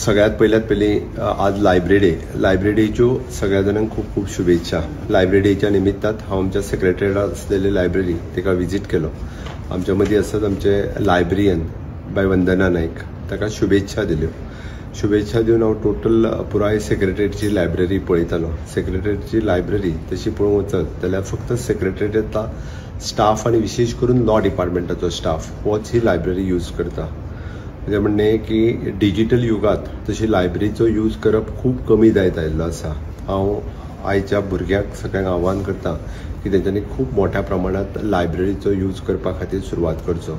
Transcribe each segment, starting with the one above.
सगळ्यात पयल्यात पयलीं आज लायब्ररी डे. लायब्ररी डेच्यो सगळ्या जाणांक खूब खूब शुभेच्छा. लायब्ररी डेच्या निमित्तान हांव आमच्या सेक्रेटरीटात आसलेली लायब्ररी ताका विजीट केलो. आमच्या मदीं आसात आमचे लायब्रियन बाय वंदना नायक, ताका शुभेच्छा दिल्यो. शुभेच्छा दिवन हांव टोटल पुराय सेक्रेटरीची लायब्ररी पळयतालो. सेक्रेटरीची लायब्ररी तशी पळोवंक वचत जाल्यार फक्त सेक्रेटरीटा स्टाफ आनी विशेश करून लॉ डिपार्टमेंटाचो स्टाफ होच ही लायब्ररी यूज करता. म्हजें म्हणणें की डिजीटल युगांत तशी लायब्ररीचो यूज करप खूब कमी जायत आयिल्लो आसा. हांव आयच्या भुरग्यांक सगळ्यांक आव्हान करता की तेंच्यांनी खूब मोठ्या प्रमाणांत लायब्ररीचो यूज करपा खातीर सुरवात करचो.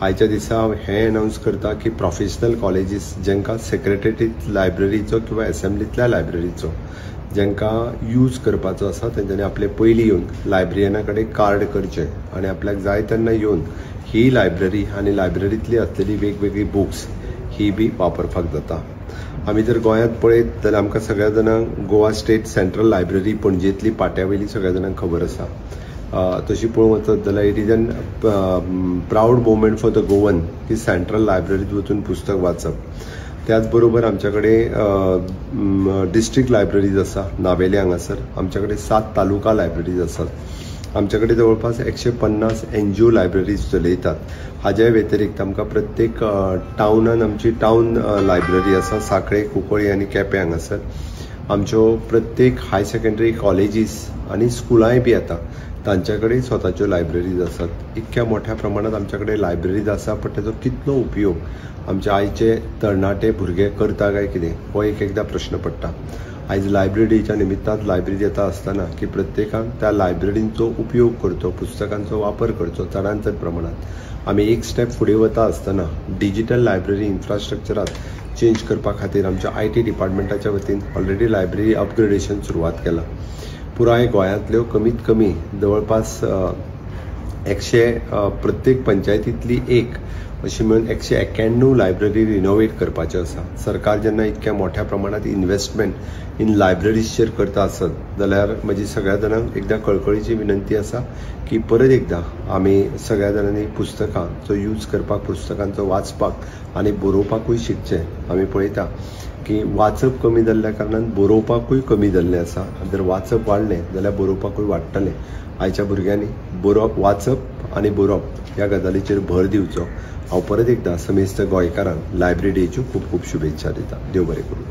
आयच्या दिसा हांव हें अनावन्स करता की प्रोफेशनल कॉलेजीस जांकां सेक्रेटरीट लायब्ररीचो किंवा एसेंब्लींतल्या लायब्ररीचो जांकां यूज करपाचो आसा तेंच्यांनी आपले पयलीं येवन लायब्रियना कडेन कार्ड करचें आनी आपल्याक जाय तेन्ना येवन ही लायब्ररी आनी लायब्ररींतली आसलेली वेगवेगळी बुक्स ही बी वापरपाक जाता. आमी जर गोंयांत पळयत जाल्यार आमकां सगळ्या जाणांक गोवा स्टेट सेंट्रल लायब्ररी पणजेंतली पाट्या वयली सगळ्या जाणांक खबर आसा. तशी पळोवंक वचत जाल्यार it is an proud moment for the Goan की सेंट्रल लायब्ररींत वचून पुस्तक वाचप. त्याच बरोबर आमच्या कडेन डिस्ट्रिक्ट लायब्ररीज आसा नावेले हांगासर. आमच्या कडेन 7 तालुका लायब्ररीज आसात. आमच्या कडेन जवळपास 150 NGO libraries चलयतात. हाज्या व्यतिरिक्त आमकां प्रत्येक टावनान आमची टावन लायब्ररी आसा, साखळे, कुंकळी आनी केपें हांगासर. आमच्यो प्रत्येक हाय सेकंडरी कॉलेजीस आनी स्कुलांय बी आतां तांच्या कडेन स्वताच्यो लायब्ररीज आसात. इतक्या मोठ्या प्रमाणांत आमच्या कडेन लायब्ररीज आसा, पण ताचो कितलो उपयोग आमचे आयचे तरणाटे भुरगे करता काय कितें हो एक एकदां प्रश्न पडटा. आयज लायब्ररी डेच्या निमित्तान लायब्ररी येता आसतना की प्रत्येकान त्या लायब्ररींचो उपयोग करचो, पुस्तकांचो वापर करचो चडांत चड प्रमाणांत. आमी एक स्टेप फुडें वता आसतना डिजीटल लायब्ररी इन्फ्रास्ट्रक्चरात चेंज करपा खातीर आमच्या IT डिपार्टमेंटाच्या वतीन ऑलरेडी लायब्ररी अपग्रेडेशन सुरवात केलां. पुराय गोंयांतल्यो कमीत कमी जवळपास 100 प्रत्येक पंचायतींतली एक अशी म्हणून 191 लायब्ररी रिनोवेट करपाच्यो आसा. सरकार जेन्ना इतक्या मोठ्या प्रमाणांत इन्वेस्टमेंट इन लायब्ररीजचेर करता आसत जाल्यार म्हजी सगळ्या जाणांक एकदां कळकळीची विनंती आसा की परत एकदां आमी सगळ्या जाणांनी पुस्तकांचो यूज करपाक, पुस्तकांचो वाचपाक आनी बरोवपाकूय शिकचें. आमी पळयता की वाचप कमी जाल्ल्या कारणान बरोवपाकूय कमी जाल्लें आसा. जर वाचप वाडलें जाल्यार बरोवपाकूय वाडटलें. आयच्या भुरग्यांनी बरोवप, वाचप आनी बरोवप ह्या गजालीचेर भर दिवचो. हांव परत एकदां समेस्त गोंयकारांक लायब्ररी डेच्यो खूब खूब शुभेच्छा दिता. देव बरें करूं.